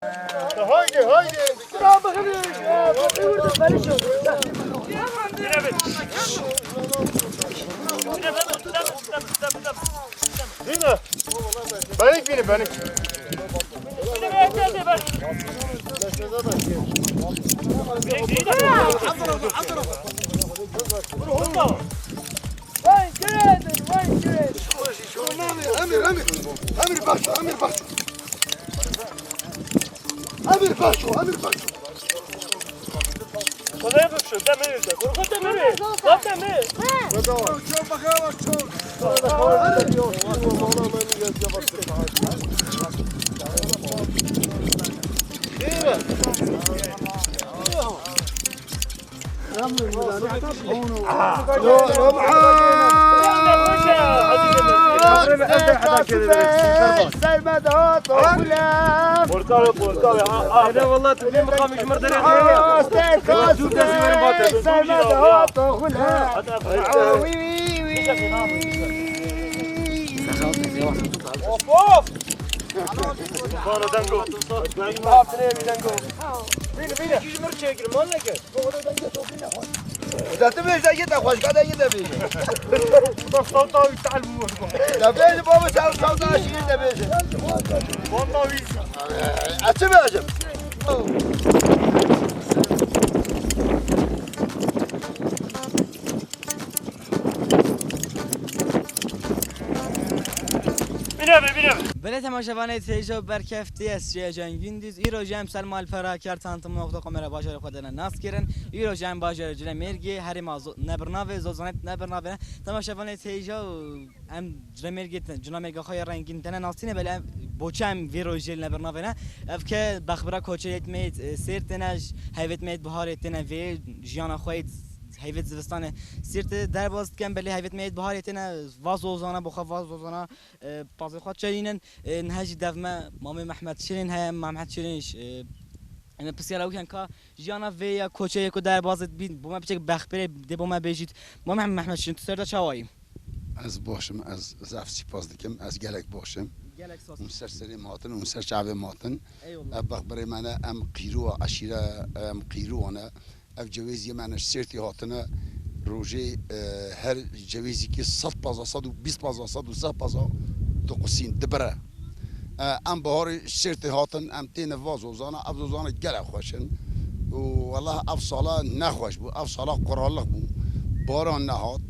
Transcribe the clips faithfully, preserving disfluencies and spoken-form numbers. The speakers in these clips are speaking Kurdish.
Haydi, haydi. Değil mi? Benik bini, benik. Emir, emir. Emir bak, emir bak. Emir bak, emir bak. Kolay bak şu, demir de. Korkut demir. Bak demir. Portal, portal, ha, ha. Hele vallahi tu ne maqam jmir dere. Sermet Hotoğlu. Of, of. Bana dango. Bana dango. Bini, bini. Jmir çekir, mal ne ki? Zaten bir şey de hoş kadar yine bir. Bak, salta bir tal bu. Da böyle baba sen salta şiir de böyle. Vallahi. Açı vereceğim. Bine be, bine be. Belê temaşevanê hêja û berkeftî, ez Şêcan Gündüz. Îro jî em ser Malpera Kertan Timok de kamera bajarê xwe de nas kirin. Îro jî em bajarê Cilemêrgê, herêma Zo-, Nebirnavê, Zozanê Nebirnavê ne. Temaşevanê hêja û em Cilemêrgê te-, Cilemêrga xwe ya rengîn tene nasîne, belê em boçe em vê rojê li Nebirnavê ne. Ev ke bexbira koçeyê me yê, e, Sêrtê ne, heyvêt me yê biharê têne vê jiyana xwe yê heyvêt zivistanê Sêrtê derbas dikin, belê heyvêt me yê biharê têne va Zozana, bo xwe va Zozana, e, pazê xwe çerînin. E, niha jî dev me Mamê Mehmet Şirîn heye, Mehmet Şirîn jî, e, em ê pisyara wî ken ka jiyana vê ya koçeyê ku derbas dibîn, bo me piçek bexbirê dê bo me bêjît. Mamê Mehmet Şirîn, tu ser de çawa yî? Ez baş im, ez zaf spas dikim, ez gelek baş im. Gelek spas. Hûn ser serê me hatin, hûn ser çavê me hatin. Eyvallah. Ev bexbirê me ne, em qîrowa eşîre, em qîrowa ne. Ev cewêziyê me ne ji Sêrtê hatine. Rojê, e, her cewêzîkî sed paza, sed û bîst paza, sed û seh paza diqusîn, dibire. E, em biharê Sêrtê hatin, em têne va Zozana, ev Zozana gelek xweş in. Û wellah ev sala nexweş bû, ev sala quralliq bû. Baran nehat,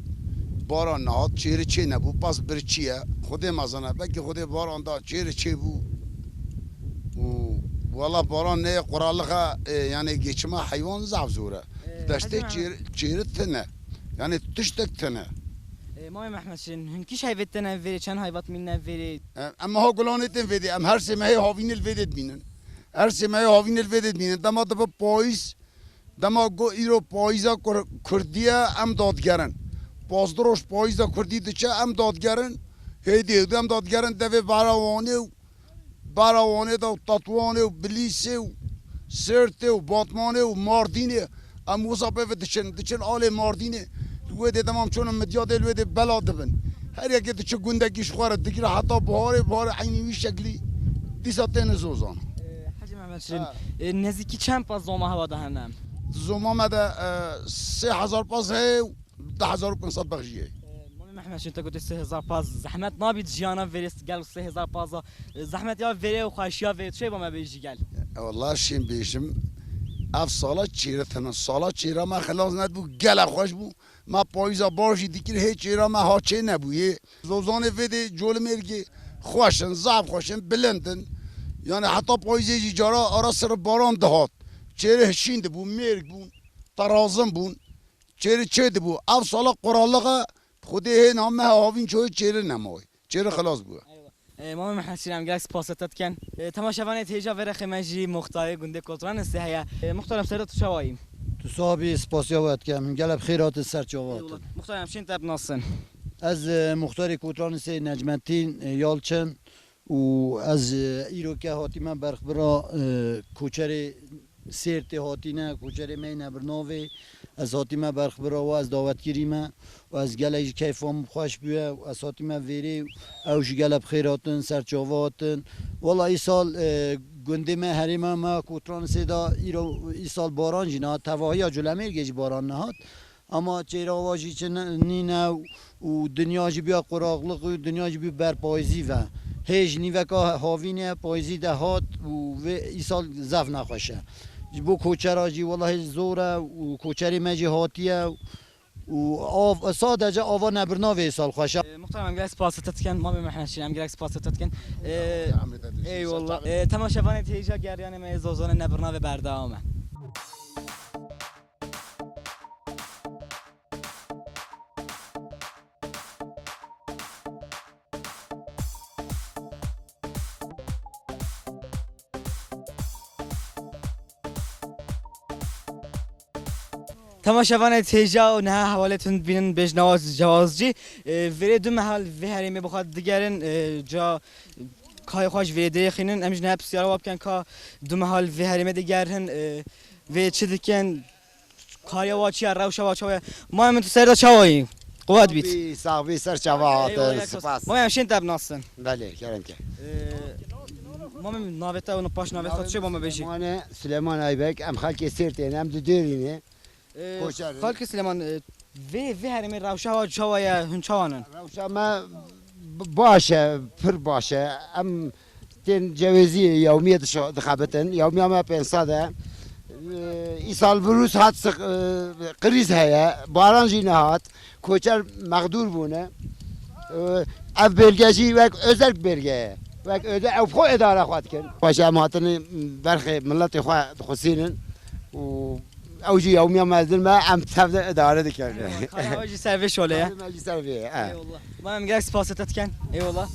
baran nehat, çêrê çê nebû, pas bir çi ye? Xwedê mezane, belkî Xwedê baran da, çêrê çê bû. Û wellah baran neyê quralliq e, e, yani geçima heywan zaf zor e. E, Deştê Hacı çêr-, çêrê tine. Yani tiştek tine. E, Mamê Mehmet Şirin, hûn kîş heyvêt têne vêrê, çend heyvat mîne vêrê? E, em ha gulanê tên vêdê, em her sê mehê havînê li vêdê dibînin. Her sê mehê havînê li vêdê dibînin. Dema dibe payîz, dema go îro payîza Kur-, Kurdî ye, em dadgerin. Pazdeh roj payîza Kurdî diçe, em dadgerin. Hêdî hêdî em dadgerin devê Barawanê û Barawanê de û Tetwanê û Bilîsê û Sêrtê û Batmanê û Mardînê. Em wisa pê ve diçin, diçin alê Mardînê. Li wê dê demam çûn Midyadê, li wê dê bela dibin. Her yekê diçi gundekî ji xwe re digire heta biharê, biharê eynî wî şeklî dîsa têne Zozan. Ee, Hacı Mehmet Şirin, Ha. e, nezîkî çend pas zoma hewa de hene? Zoma me de, e, sê hezar pas heye û du hezar û pênc sed bexjiyê. Ee, Mamê Mehmet Şirin, te gotê sê hezar pas zehmet nabî jiyana verê gel sê hezar pas da. Ee, zehmet ya verê û xweşiya verê, çê bo me bêjî gel. E, wela şên bêjim, ev sala çêre tene, sala çêra me xilas nedibû, gelek xweş bû. Me payîza baş jî dikir, hê çêra me ha çê nebû, yê. Zozanê vê dê Colimêrgê xweş in, zaf xweş in, bilind in. Yani heta payîzê jî cara ara sir baran dihat. Çêrê hişîn dibû, mêrg bûn, terazin bûn. Çêrê çê dibû. Ev sala quralliq e, Xwedê hê na meha havîn çoyê çêrê nemaye. Çêrê xilas bûye. Eywa. Ee, Mamê Mehmet Şirin, em gelek spasiya te dikin. Ee, temaşevanê hêja vê rexê me jî muxtarê gundê Kotranisê heye. Ee, muxtar, em ser de tu çawa yî? Tu sax bî, spasiya we dikim. Gelek xêr hatin ser çava hatin. Eyvallah. Muxtar, em şên te binasin. Ez, e, muxtarê Kotranisê Necmettin, e, Yalçin û ez, e, îro ke hatîme berxbira, e, koçerê Sêrtê hatîne, koçerê me yê Nebirnavê. Ez hatîme berxbira we, ez dawetkirî me û ez gelek ji keyfa min xweş bûye û ez hatîme vêrê û ew jî gelek bi xêr hatin, ser çava hatin. Wela îsal, e, gundê me, herêma me Kotran Sêda îro îsal baran jî nehat, tevahiya Culemêrgê jî baran nehat. Ama çêra wa jî çi ne, nîne û, û dinya jî bûye quraqliq û dinya jî bûye ber payîzî ve. Hê ji nîveka havînê payîzî de hat û vê îsal zef nexweş e. Ji bo koçera jî welahî zor e û koçerê me jî hatiye û av, sadece ava nebirina vê îsal xweş e. Muhterem, em gelek spas te dikin. Mamê Mehmet Şîr, em gelek spas te dikin. Ee, eyvallah. Ee, temaşevanê têja geriyanê me yê Zozanê nebirina vê berdewam e. Temaşevanê têja û niha hevalê tun dibînin bêjnawa Cewazcî. Ee, vêrê du mehal vê herêmê bi xwe digerin, ee, ca kayê xwe ji vêrê dirêxînin. Em ji niha pisyara wa bikin ka du mehal vê herêmê digerin, ee, vê çi dikin? Kariya wa çi ye, rewşa wa çawa ye? Mayê min, tu ser de çawa yî? Quwet bît. Sax bî, sax bî, ser çava hatin, spas. Mayê em şên te binasin. Belê, kerem ke. Ee, mamê min, navê te û paş navê xwe tu çê bo me bêjî? Süleyman e, Süleyman Aybek, em xelkê Sêrtê ne, em di Dêrî ne. Ee, koçer in. Xelkê Süleyman, e, vê, vê herêmê rewşa wa çawa ye, hûn çawa nin? Rewşa me b-, baş e, pir baş e. Em tên cewêziyê yewmiyê dişo-, dixebitin. Yewmiya me pênc sed e. Ee, îsal virûs hat, six-, e, krîz heye. Baran jî nehat. Koçer mexdûr bûne. Ee, ev bêlge jî wek özel bêlge ye. Wek özel, ew xwe îdare xwe dikin. Paşa em hatine berxê miletê xwe dixwesînin û ew jî yewmiya mezin me, em tev de îdare dikin. Eyvallah. Kaya jî ser vê şolê ye. Kaya jî ser vê ye, e. Eyvallah. Mayê min, gelek spas te dikin. Eyvallah.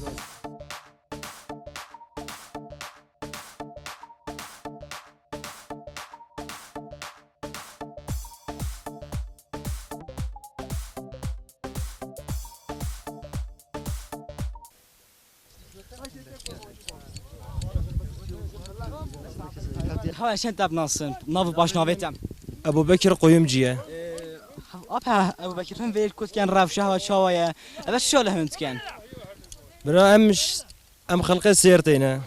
Heval, em şên te binasin, nav û paşnavê te? Ebû Bekir Qoyumcî ye. Ee, ap he, Ebû Bekir, hûn vê yê ku dikin rewşa wa çawa ye? Ev çi şolê hûn dikin? Bira, em ş-, em xelqê Sêrtê ne.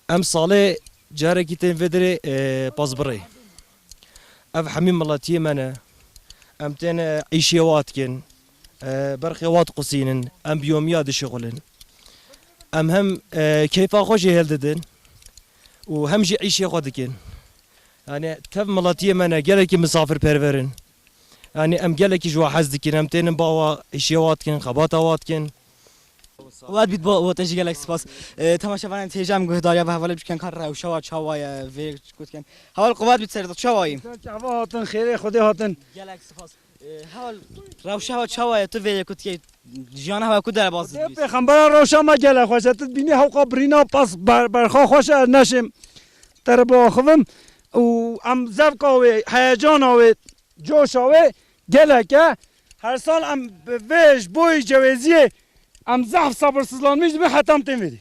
Em salê carekî tên vê dirê, e, pazbirê. Ev hemî miletiyê me ne. Em tên, e, îşê wa dikin. E, berxê wa diqusînin. Em bi yomiya dişixulin. Em hem, e, keyfa xwe jê hildidin û hem jî îşê xwe dikin. Yani tev miletiyê me ne, gelekî misafirperver in. Yani em gelekî ji wa hez dikin, em tênin ba wa, îşê wa dikin, xebata wa dikin. Wet bît bo, bo te jî gelek spas. Ee, temaşevanên têja em guhdariya ve hevalê bikin ka rewşa wa çawa ye, vê ku dikin. Heval, quwet bît ser te, çawa yî? Çava hatin, xêrê Xwedê hatin. Gelek spas. Ee, heval, rewşa wa çawa ye, tu vê ku dikey, jiyana heval ku derbas dibî? Pêxembera rewşa me gelek xweş e, tu dibînî hewqa birîna pas ber-, berxa xweş e, ez neşêm te re biaxivim. Û em zevka wê, heyecana wê, coşa wê gelek e. Her sal em bi vê ji bo cewêziyê em zehf sabirsizlanmîş dibin heta em tên vêrê.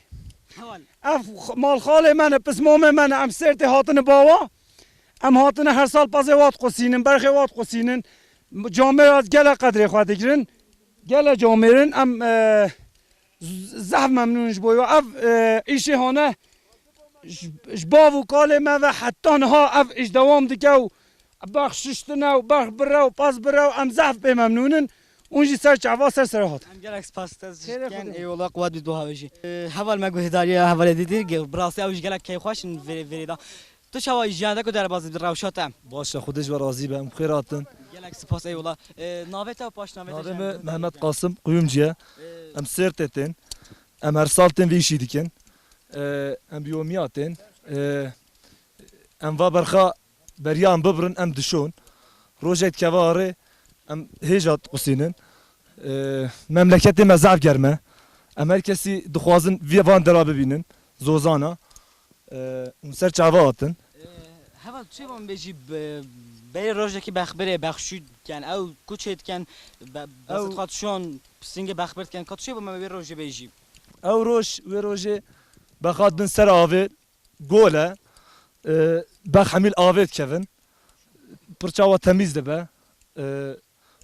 Heval. Ev x-, malxalê me ne, pismamê me ne, em Sêrtê hatine bawa. Em hatine her sal pezê wa diqusînin, berxê wa diqusînin. Camêra gelek qedrê xwe digirin. Gelek camêrin em, e, z-, zehf memnûn ji bo we. Ev, e, îşê hane ji, ji bav û kalê me ve heta niha ev îş dewam dike û berx şiştine û berx bire û pez bire û em zehf pê memnûn in. Hûn jî ser çava ser sera hatin. Em gelek spas te jî dikin. Eyvallah, quwet bît bo hewe jî. Ee, heval me guhdarî ye, hevalê dî dî, ge-, bi rastî ew jî gelek keyfxweş in vê, vê rê de. Tu çawa yî, jiyan de ku derbas dibî, rewşa te? Baş e, Xwedê ji we razî be, em xêr hatin. Gelek spas, eyvallah. Ee, navê te û paş navê te? Navê min Mehmet Qasim Kuyumcu ye. Ee, em Sêrtê tên. Em her sal tên vê îşî dikin. Ee, em bi yomiya tên. Ee, em va berxa beriya em bibirin, em dişon. Rojek dikeve arê, em hêja diqusînin. Ee, memleketê me zaf germ e. Em her kesî dixwazin vê van dera bibînin. Zozana. Ee, hûn ser çava hatin. Ee, heval, tu çê bo min bêjî, be-, berê rojekî bexbirê, bexşû dikin, ew ku çê dikin, be-, Ew- besit xwe dişon, pisîngê bexbir dikin, ka tu çê bo me wê rojê bêjî? Ew roj, wê rojê bexa dibin ser avê, gol e. Ee, bex hemî li avê dikevin. Pir çawa temîz dibe. E,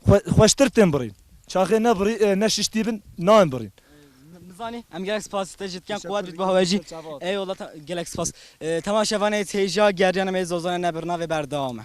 xwe-, xweştir tên birîn. Çaxê ne birî, e, ne şiştî bin, nayên birîn. Nizanî, em gelek spas te jî dikin, quwet bit bi hawejî. Eyvallah, ta-, gelek spas. E, temaşevanê hêja geriyana me zozana nebirna ve berdewam e.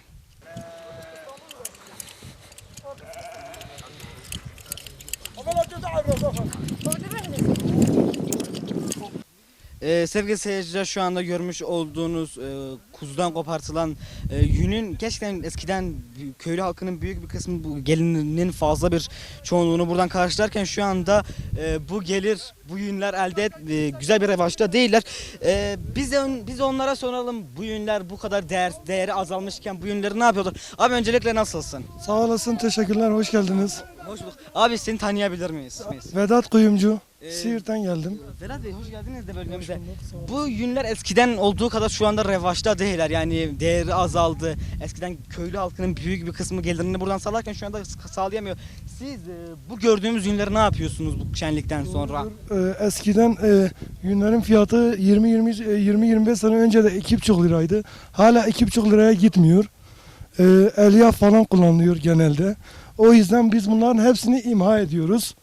Ee, sevgili seyirciler, şu anda görmüş olduğunuz, e, kuzudan kopartılan, e, yünün gerçekten eskiden köylü halkının büyük bir kısmı bu gelirinin fazla bir çoğunluğunu buradan karşılarken şu anda, e, bu gelir, bu yünler elde et-, e, güzel bir revaçta değiller. E, biz de, biz de onlara soralım, bu yünler bu kadar değer, değeri azalmışken bu yünleri ne yapıyorlar? Abi, öncelikle nasılsın? Sağ olasın, teşekkürler, hoş geldiniz. Hoş bulduk. Abi, seni tanıyabilir miyiz? Vedat Kuyumcu, ee, Siirt'ten geldim. Vedat Bey, hoş geldiniz de bölgemize. Hoş bulduk, sağ olun. Bu yünler eskiden olduğu kadar şu anda revaçta değiller. Yani değeri azaldı. Eskiden köylü halkının büyük bir kısmı gelirini buradan sağlarken şu anda sağlayamıyor. Siz, e, bu gördüğümüz yünleri ne yapıyorsunuz bu şenlikten sonra? Doğrudur. Ee, eskiden, e, yünlerin fiyatı yirmi, yirmi, e, yirmi yirmi beş sene önce de iki buçuk liraydı. Hala iki buçuk liraya gitmiyor. Ee, elyaf falan kullanılıyor genelde. O yüzden biz bunların hepsini imha ediyoruz.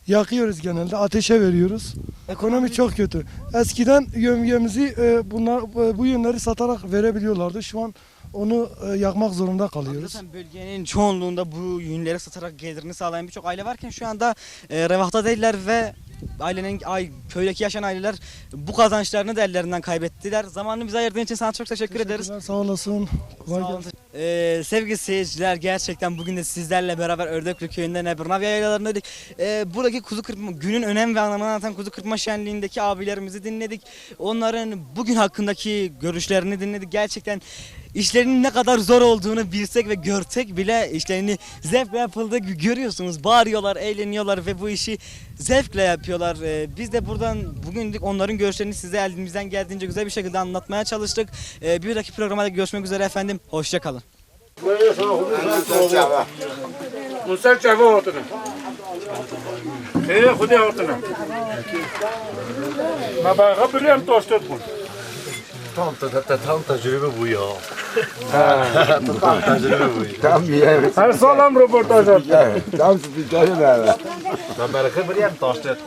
Yakıyoruz genelde, ateşe veriyoruz. Ekonomi çok kötü. Eskiden yövmiyemizi, e, bunlar, e, bu yünleri satarak verebiliyorlardı. Şu an onu, e, yakmak zorunda kalıyoruz. Zaten bölgenin çoğunluğunda bu yünleri satarak gelirini sağlayan birçok aile varken şu anda, e, revaçta değiller ve ailenin, ay, köydeki yaşayan aileler bu kazançlarını da ellerinden kaybettiler. Zamanını bize ayırdığın için sana çok teşekkür ederiz. Teşekkürler, sağ olasın. Kolay gelsin. Ee, sevgili seyirciler, gerçekten bugün de sizlerle beraber Ördekli köyünde Nebirnav yaylalarındaydık. Ee, buradaki kuzu kırpma, günün önem ve anlamını anlatan kuzu kırpma şenliğindeki abilerimizi dinledik. Onların bugün hakkındaki görüşlerini dinledik. Gerçekten işlerinin ne kadar zor olduğunu bilsek ve görsek bile işlerini zevkle yapıldığı gö-, görüyorsunuz. Bağırıyorlar, eğleniyorlar ve bu işi zevkle yapıyorlar. Ee, biz de buradan bugünlük onların görüşlerini size elimizden geldiğince güzel bir şekilde anlatmaya çalıştık. Ee, bir dahaki programda görüşmek üzere efendim. Hoşça kalın. Hûn ser çava hatine. Xêrê Xwedê hatine. Me berxe birî em taştet bûn. Tam te, te, tam tecrübe bû ya. Tam tecrübe bû. Tam bir yer. Her sal em röportaj hatin. Tam spikerî me. Me berxe birî em taştet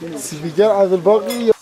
bûn. Spiker Abdülbaki.